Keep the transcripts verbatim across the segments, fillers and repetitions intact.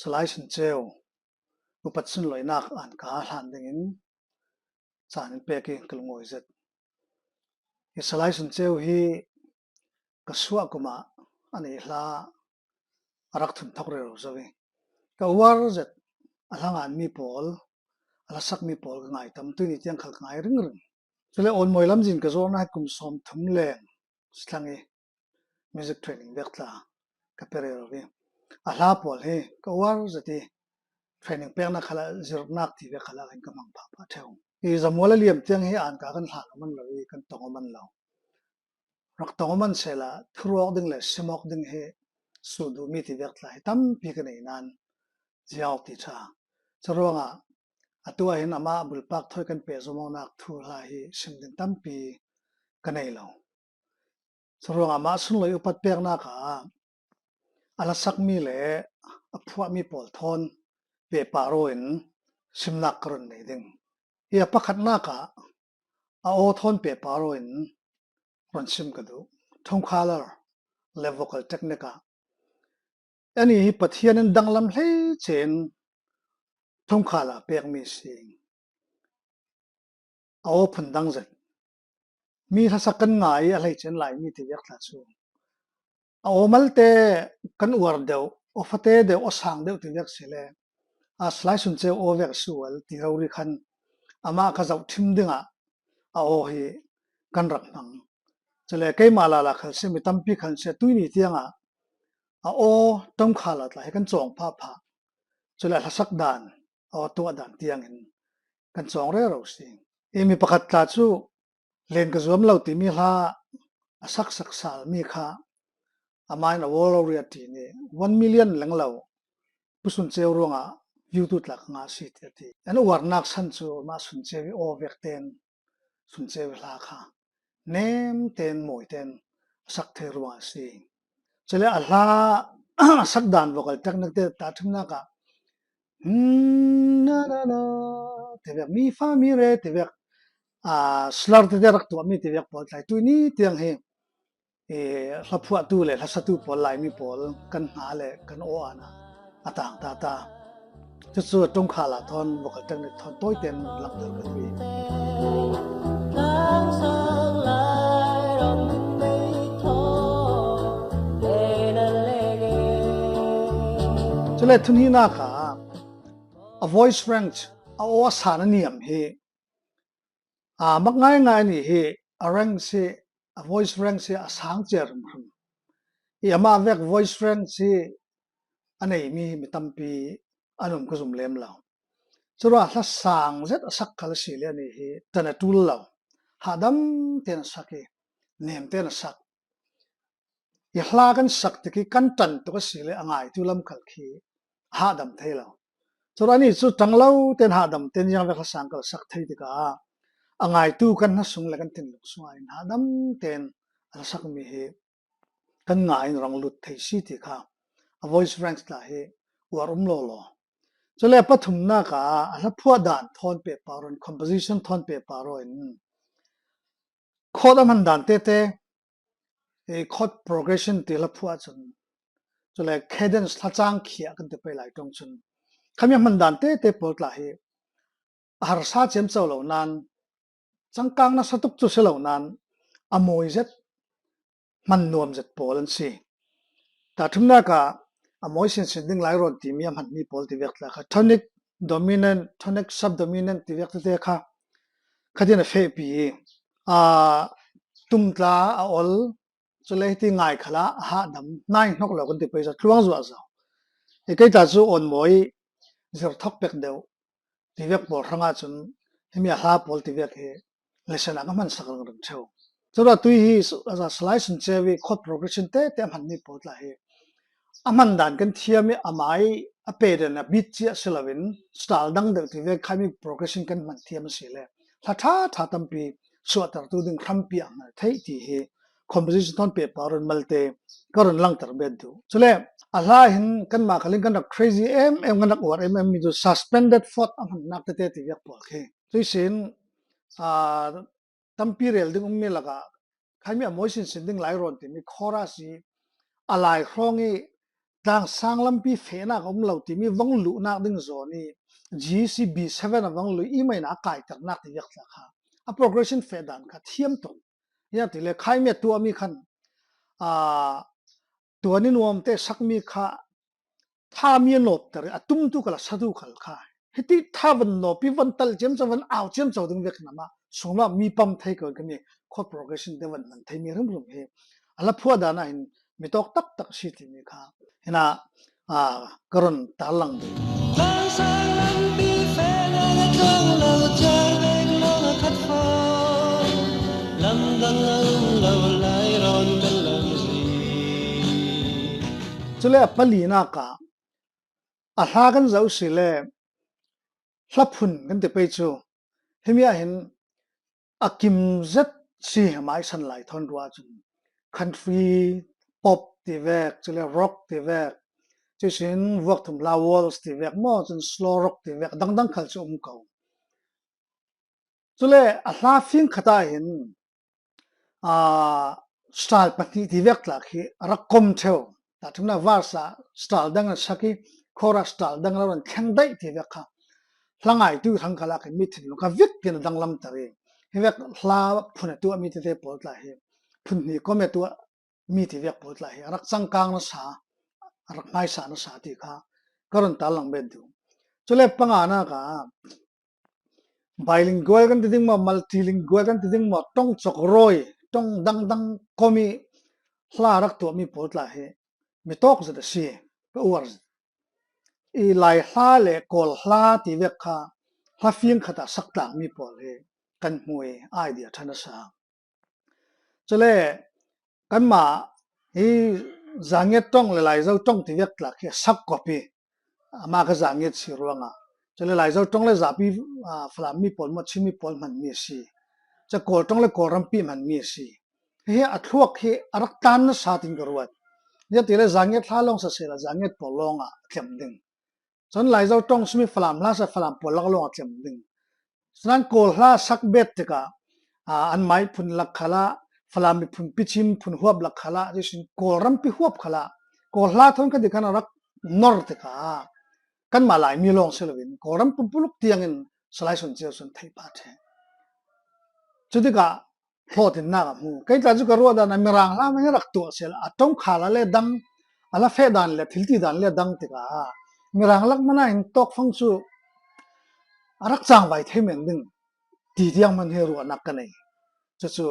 Salai Sun Cheu upat sunloinak an ka hlan dingin caan in pek i ka lungawi zet. I Salai Sun Cheu hi ka suah kumah a nei hla a rak thun thok rero zo i ka uar zet a hla ngan mi pawl, a hla sak mi pawl ka ngai tam, tuini tiang khal ka ngai ringring. Cule awn mawi lamzin ka zawhna hi kum sawm thum leng si thlang i music training vek tla ka pe rero i a hla pawl hi ka uar zet i training pekna khalah zirnak ti vek khalah in ka hmang phapha theu. I zamual a liam tiang hi an ka kan hlan aw man lo i kan tong aw man lo. Rak tong aw man sela thuruak ding le simawk ding hi suh duh mi ti vek tla hi tampi ka nei nan ziau ti tha. Curuangah atu ah hin amah bulpak thawi kan peh zawmawknak thu hla hi sim ding tampi ka nei lo. Curuangah amah sunloi upat peknak ah a hla sak mi le a phuah mi pawl thawn pehpar aw in simnak ka run nei ding. I a pakhatnak ah a aw thawn pehpar aw in run sim ka duh. Tone color le vocal technique ah ani hi Pathian in danglam hleice in tone color pek mi si. A aw phun dang zet. Mi hla sak kan ngai i a hleice in lai mi ti vek tla cu a aw malte kan uar deuh, aw fate deuh, aw sang deuh ti vek si le a Salai Sun Cheu aw vek si ual ti rori khan amah ka zoh thim dingah a aw hi kan rak hmang. Cule keimah lala khal si, mi tampi khal si, tuini tiangah a aw tone color tla hi kan cawng phapha. Cule a hla sak dan, a aw tuah dan tiangin kan cawng rero si. I mi pakhat tla cu len ka zuam lo timi hla a sak sak sal mi kha amah in a aw lo riat ti ni one million leng lo Pu Sun Cheu ruangah view tu tla ka ngah si ti a ti. An uarnak san cu mah Sun Cheu i aw vek ten Sun Cheu i hla kha nem ten mawi ten a sak thei ruang a si. Cule a hla a sak dan vocal technique te tahṭhimnak ah na na na ti vek, mi fa mi re ti vek, a slur tete rak tuah mi ti vek pawl tlai tuini tiang hi i hla phuahtu le hla satu pawl, Laimi pawl kan hna le kan aw ana a tang ta ta. Cucu tone color thawn vocal technique thawn tawiten langhter ka duh i. Cule thunhihnak ah a voice range, a aw a san a niam hi a mak ngaingai a ni hi a range hi, a voice range hi a sang cia hrimhrim. I amah vek voice range hi a neimi hi mi tampi an um ka zum lem lo. Curuah hla sang zet a sak khal a si le a ni hi tan a ṭul lo. Hahdam ten a sak i nem ten a sak. I hla kan sak tik i kan ṭan tuk a si le a ngaitu lam khal khi a hahdam thei lo. Curuah ani cu ṭang lo ten hahdam ten ziang vek hla sang khal a sak thei tikah a ngaitu kan hna sung le kan thinlung sungah in hahdam ten a hla sak mi hi kan ngai in rang lut thei si ti kha a voice range tla hi uar um lawlaw. Cule a pathumnak ah a hla phuah dan thawn pehpar aw in, composition thawn pehpar aw in, chord a hman dan tete, i chord progression ti hla phuah cun, cule cadence, thlacang khiah kan ti pei lai ṭong cun, khami a hman dan tete pawl tla hi a harsa ciamco lo nan, cangkang nasa tuk cu si lo nan, a mawi zet, hman nuam zet pawl an si. Tahṭhimnak ah a mawi sinsin ding lai rawn timi a hmanmi pawl ti vek tla kha tonic dominant, tonic subdominant ti vek tete kha khatin a fehpi i, aa, tumtla a ol, cule hiti ngai khalah a hahdam, nai hnok lo kan ti pei zat tluang zuah zo. I kei tla cu awn mawi zir thok pek deuh ti vek pawl hrangah cun himi a hla pawl ti vek hi lesson ah ka hman sak ringring ṭheu. Curuah tui hi Salai Sun Cheu i chord progression tete a hmanmi pawl tla hi a hman dan kan thiam i, amah i a pe dan a beat cia si loin style dang deuh ti vek khaimi progression kan hman thiam a si le hla ṭha ṭha tampi suahtertu ding hrampi a hman theih ti hi composition thawn pehpar aw in malte ka run langhter bet duh. Cule a hla hin kanmah khal in kan rak crazy em em, kan rak uar em em mi cu suspended fourth a hmannak tete ti vek pawl khi. Cui sin, aa, tampi rel ding ummi lakah khaimi a mawi sinsin ding lai rawn timi chorus i a lai hrawng i tlang sang lampi fehnak a um lo timi vong luhnak ding zawn i G C B seven a vong lui i maina a kaiternak ti vek tla kha a progression feh dan kha thiam tuk. Ia ti le khai mi a tuahmi khan a tuan i nuam te sakmi kha tha mi a nawpter i a tumtu kal a satu kal kha hiti tha van nawp i van tal ciamco van au ciamco ding vek namah sungah mi pam thei ko kami chord progression te van man thei mi rimrim hi a la phuah dan ah hin mi tawk taktak si timi kha hina a ka run tarlang ding. Cule a palinak ah a hla kan zoh si le hlaphun kan ti pei cu himi ah hin a kim zet si hmai san lai thawn ruah cun country pop ti vek, cule rock ti vek, cuisin vuak thum hla waltz ti vek maw, cun slow rock ti vek dangdang khal cu um ko. Cule a hla fing khat ah hin aa style pahnih ti vek tla khi a rak kom ṭheu. Tahṭhimnak verse ah style dang an sak i chorus style dang lo an thleng daih ti vek kha hla ngaitu hrang khalah khi mi thinlung kha vik tin a danglamter i hi vek hla phun a tuahmi tete pawl tla hi phun hnih kom a tuahmi ti vek pawl tla hi a rak cangkang nasa a rak hmaisa nasa ti kha ka run tarlang bet duh. Cule panganak ah bilingual kan ti ding maw, multilingual kan ti ding maw, ṭong cawk rawi, ṭong dangdang kom i hla rak tuahmi pawl tla hi mi tawk zet a si, ka uar zet. I Lai hla le Kawl hla ti vek kha hla fing khat ah sak tlangmi pawl hi kan hmu i idea ṭha nasa. Cule kanmah hi Zangiat ṭong le Laizo ṭong ti vek tla khi a sak kop i amah kha Zangiat si ruangah cule Laizo ṭong le zapi aa Falam mi pawl maw, Chin mi pawl hmanmi a si. Cule Kawl ṭong le Kawlram pi hmanmi a si. Hi a thluak hi a rak tan nasa tin ka ruat. Ziah ti le Zangiat hla lawng sasela Zangiat pawl lawngah a tlem ding. Cun Laizo ṭong simi Falam hla sa Falam pawl lak lawngah a tlem ding. Cun Kawl hla sak bet tikah aa an mai phun lak khalah Falam miphun pichim phun huap lak khalah cuisin Kawl rampi huap khalah Kawl hla thawn kha ti khan a rak nor tikah kanmah Laimi lawng si loin Kawl ram pumpuluk tiangin salai sun cio sun theih pah ṭheh. Cutikah hlawhtlinnak a hmu. Kei tla cu ka ruah dan a Mirang hla man hi rak tuah sel a ṭong kha la le dang a la feh dan le thil ti dan le dang tikah Mirang lak man ah hin tawkfang cu a rak cangvai thei men ding ti tiang man hi ruahnak ka nei. Cucu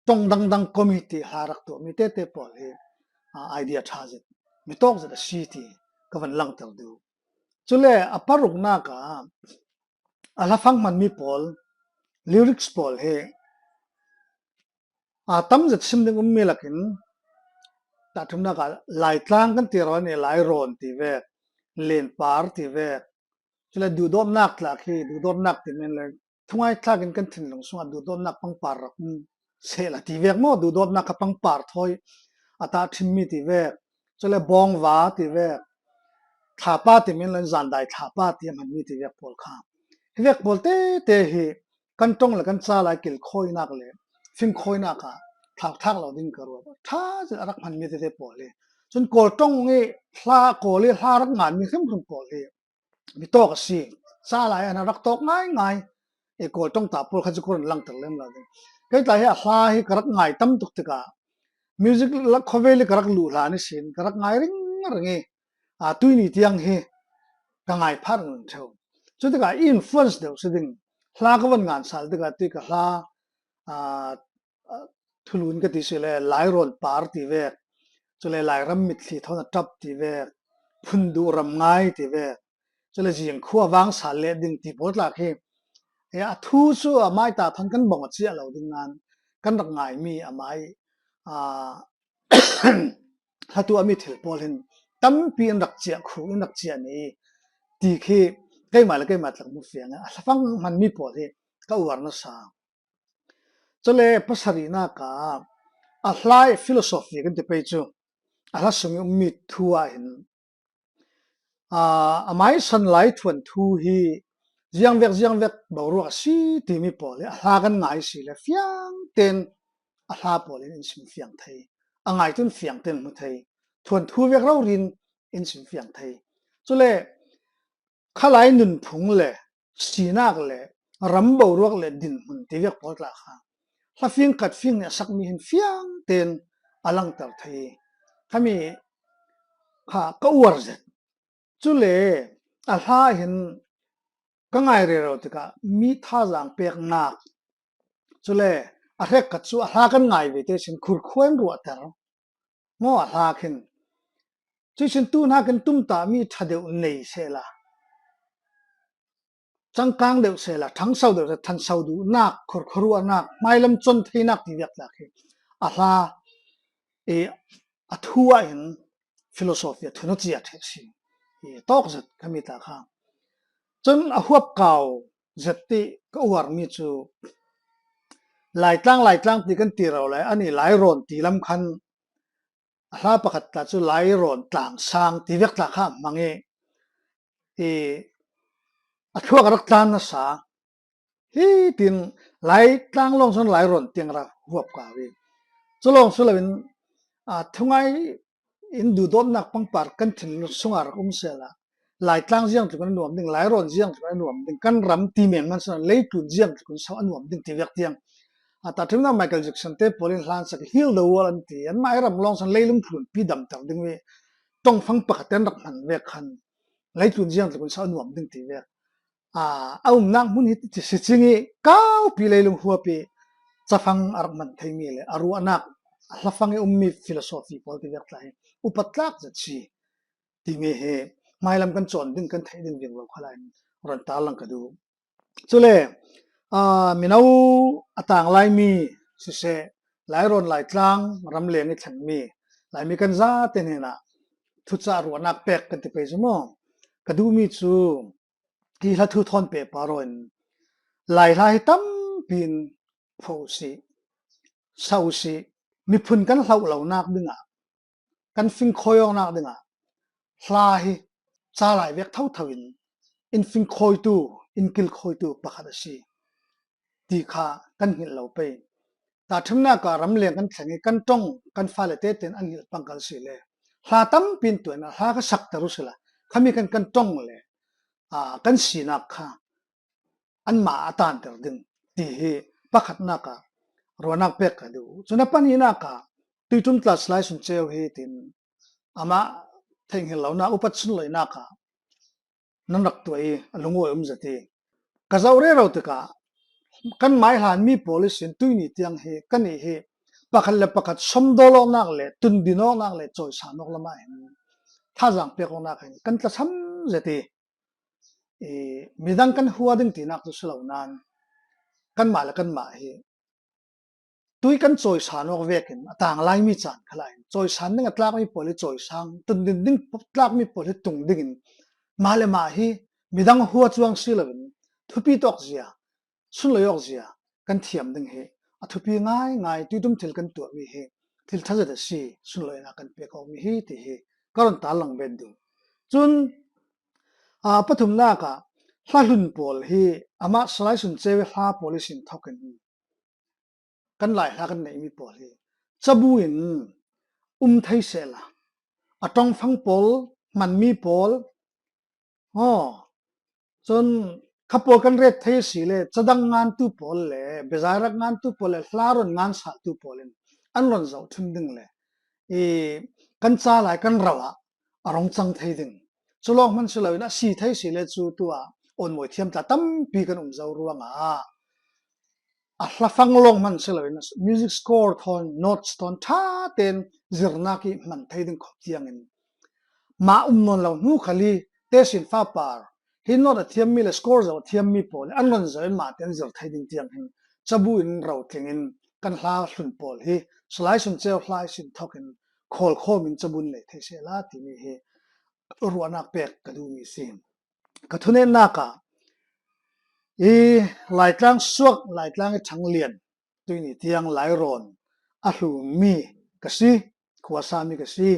ṭong dangdang committee hla rak tuahmi tete pawl hi aa idea ṭha zet mi tawk zet a si ti ka van langter duh. Cule a paruknak ah a hlafang hmanmi pawl, lyrics pawl hi aa tam zet sim ding ummi lakin tahṭhimnak ah Laitlang kan ti rua nih, Lairawn ti vek, Lenpar ti vek, cule duhdawtnak tla khi duhdawtnak ti men le thungai thlakin kan thinlung sungah duhdawtnak pangpar rak um sehla ti vek maw, duhdawtnak kha pangpar thawi a tahṭhimmi ti vek, cule Bawngva ti vek, thlapa ti men le zandai thlapa ti a hmanmi ti vek pawl kha hi vek pawl tete hi kan ṭong le kan ca lai kilkhawinak le fingkhawinak ah thlauthlak lo ding ka ruat. Ṭha zet a rak hmanmi tete pawl hi cun Kawl ṭong i hla Kawl i hla rak nganmi hrimhrim pawl hi mi tawk a si. Ca lai ah a rak tawk ngaingai. I Kawl ṭong ta pawl kha cu ka run langter lem lo ding. Kei tla hi a hla hi ka rak ngai tam tuk tikah music lak khawvel i ka rak luh hlan ihsin ka rak ngai ringring i aa tuini tiang hi ka ngai phah ringring ṭheu. Cutikah i influence deuh si ding hla ka van ngan sal tikah ti ka hla aa thulun ka ti si le Lairawn par ti vek, cule Lairam mitthli thawn a ṭap ti vek, Phunduh ram ngai ti vek, cule Zingkhua vang sal leh ding ti pawl tla khi a thu cu a mai ta thawn kan bawng a ciah lo ding nain kan rak ngaimi a mai aa hla tuahmi thil pawl hin tampi in rak ciah khu in rak ciah ni ti khi keimah le keimah tlak hmu fiang a hlafang hmanmi pawl hi ka uar nasa. Cule pasarihnak ah a hla i philosophy kan ti pei cu a hla sung i ummi thu ah hin aa a mai san lai thuanthu hi ziangvek ziangvek boruak a si timi pawl hi a hla kan ngai si le fiang tein a hla pawl in in sim fiang thei, a ngai tun fiang tein hmu thei, thuanthu vek rori in in simfiang thei. Cule khalai nunphung le sinak le ram boruak le dinhmun ti vek pawl tla kha hlafing khat fing nih a sakmi hin fiang ten a langter thei. Khami kha ka uar zet. Cule a hla hin ka ngai rero tikah mi thazaang peknak, cule a hrek khat cu a hla kan ngai ve te sin khurkhuan ruahter maw a hla khin. Cuih sin tu hnakin tumtahmi ṭha deuh nei sehla, cangkang deuh sehla, ṭhangso deuh sehla, ṭhanso duhnak, khurkhuaruahnak, hmailam con theinak ti vek tla khi a hla i a thu ah hin philosophy a thun a cia ṭheh si i tawk zet khami tla kha. Cun a huap kau zet ti ka uarmi cu Laitlang, Laitlang ti kan ti rero le, ani Lairawn ti lam khan a hla pakhat tla cu Lairawn tlang sang ti vek tla kha a hmang i, i a thluak a rak tlan nasa. Hitin Laitlang lawng cun Lairawn tiang rak huap kau i, cu lawng si loin, a, thungai in duhdawtnak pangpar kan thinlung sungah rak um sehla, Laitlang ziang tluk in a nuam ding, Lairawn ziang tluk in a nuam ding, kan ram ti men hman sehla, leitlun ziang tluk in so a nuam ding ti vek tiang. A, tahṭhimnak Michael Jackson te pawl in hlansak Heal the World an ti, anmah i ram lawng cun leilung tlunpi damter ding mi ṭongfang pakhat te an rak hman vek khan leitlun ziang tluk in so a nuam ding ti vek. A, a umnak hmun hi si cing i kaupi leilung huap i cafang a rak hman theimi le a ruahnak a hlafang i ummi philosophy pawl ti vek tla hi upat tlak zet si timi hi hmailam kan cawn ding, kan theih ding vinglo khalah in ron tarlang ka duh. Cule, a, mino a tang Laimi siseh, Lairawn Laitlang ramleng i thlengmi Laimi kan zate hnenah thucah ruahnak pek kan ti pei cu maw? Ka duhmi cu hi hla thu thawn pehpar in Lai hla hi tampi in pho si, sau si, miphun kan hloh lonak dingah, kan fingkhawi awknak dingah hla hi ca lai vek thotho in in fingkhawitu, in kilkhawitu pakhat a si ti kha kan hngilh lo pei. Tahṭhimnak ah ramleng kan thleng i kan ṭong, kan fale tete in an hngilh pang kal si le hla tampi in tuan ah hla kha sakter u sila, khami kan kan ṭong le, aa, kan sinak kha anmah a tanter ding ti hi pakhatnak ah ruahnak pek ka duh. Cun a pahnihnak ah Tuiṭum tla Salai Sun Ceu hi tin amah theihngilh lonak upat sunloihnak ah nan rak tuah i a lungawi um zet i ka zoh rero tikah kan mai hlanmi pawl ihsin tuihni tiang hi kannih hi pakhat le pakhat somdawl awknak le tundin awknak le cawisan awk lamah hin thazaang pek awknak hin kan tlasam zet i, i midang kan hua ding tinak cu si lo nain kanmah le kanmah hi tui kan cawisan awk vekin a tang Laimi caan khalah hin cawisan ding a tlakmi pawl hi cawisang, tundin ding tlakmi pawl hi tung dingin mah le mah hi midang hua cuang si loin thupi tawk zia, sunlawih awk zia kan thiam ding hi a thupi ngaingai. Tuiṭum thil kan tuahmi hi thil ṭha zet a si, sunlawihnak kan pek awkmi hi ti hi ka run tarlang bet duh. Cun, aa, pathumnak ah hla hlun pawl hi amah Salai Sun Ceu i hla pawl ihsin thokin kan Lai hla kan neihmi pawl hi cabu in um thei sehla, a ṭongfang pawl, hmanmi pawl, aw, cun kha pawl kan ret thei si le cadang ngantu pawl le bezairak ngantu pawl le hla ron ngan saltu pawl in an ron zoh ṭhim ding le i kan ca lai kan rauh ah a rong cang thei ding. Cu lawng hman si loin a si thei si le cu tu ah awnmawi thiam tla tampi kan um zo ruangah a hlafang lawng hman si loin music score thawn, notes thawn ṭha tein zirnak i hman thei ding khop tiangin mah um nawn lo hnu khal i tesin fapar hi note a thiammi le score zoh a thiammi pawl an ron zoh in mah tein zir thei ding tiang hin cabu in rotling in kan hla hlun pawl hi Salai Sun Ceu hla ihsin thokin khawlkhawm in cabu in lei thei sehla timi hi ruahnak pek ka duhmi si. Ka thunetnak ah i Laitlang suak, Laitlang i ṭhanglian, tuihni tiang Lairawn a hlumi ka si, khuasami ka si.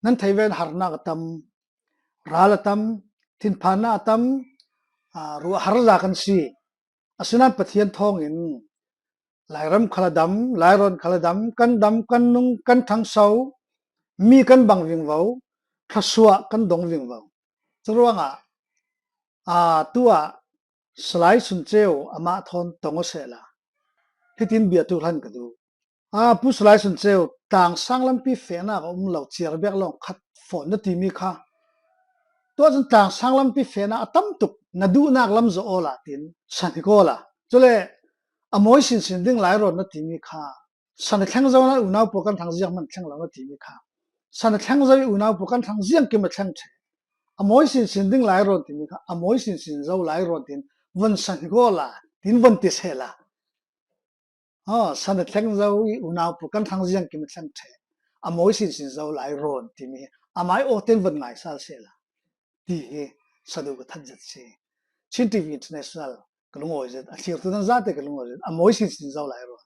Nan thei ven harnak a tam, ral a tam, thinphannak a tam, aa, ruahharza kan si. Asinain Pathian thawngin Lairam khal a dam, Lairawn khal a dam, kan dam, kan nung, kan ṭhangso, mi kan bang vingvo, thluasuah kan dong vingvo. Curuangah, aa, tuah Salai Sun Ceu amah thawn tong aw sehla, hitin bia tuk hlan ka duh. Aa, Pu Salai Sun Ceu, tangsang lampi fehnak a um lo, ciar bek lawng khat fawn na timi kha, tua cun tangsang lampi fehnak a tam tuk, na duhnak lam zawh awla tin san hi kawla. Cule a mawi sinsin ding lai rawn na timi kha, san a thleng zo na unau pawl kan thlang ziang man thleng lo na timi kha, san a thleng zo i unau pawl kan thlang ziang kim a thleng ṭheh. A mawi sinsin ding lai rawn timi kha, a mawi sinsin zo lai rawn tin von san hi kawla, tin von ti sehla. Aw, san a thleng zo i unau pawl kan thlang ziang kim a thleng ṭheh. A mawi sinsin zo lai rawn timi hi amai aw ten von ngaisal sehla, ti hi saduh ka that zet si. Chin T V International ka lungawi zet, a thlirtu nan zate ka lungawi zet, a mawi sinsin zo lai rawn.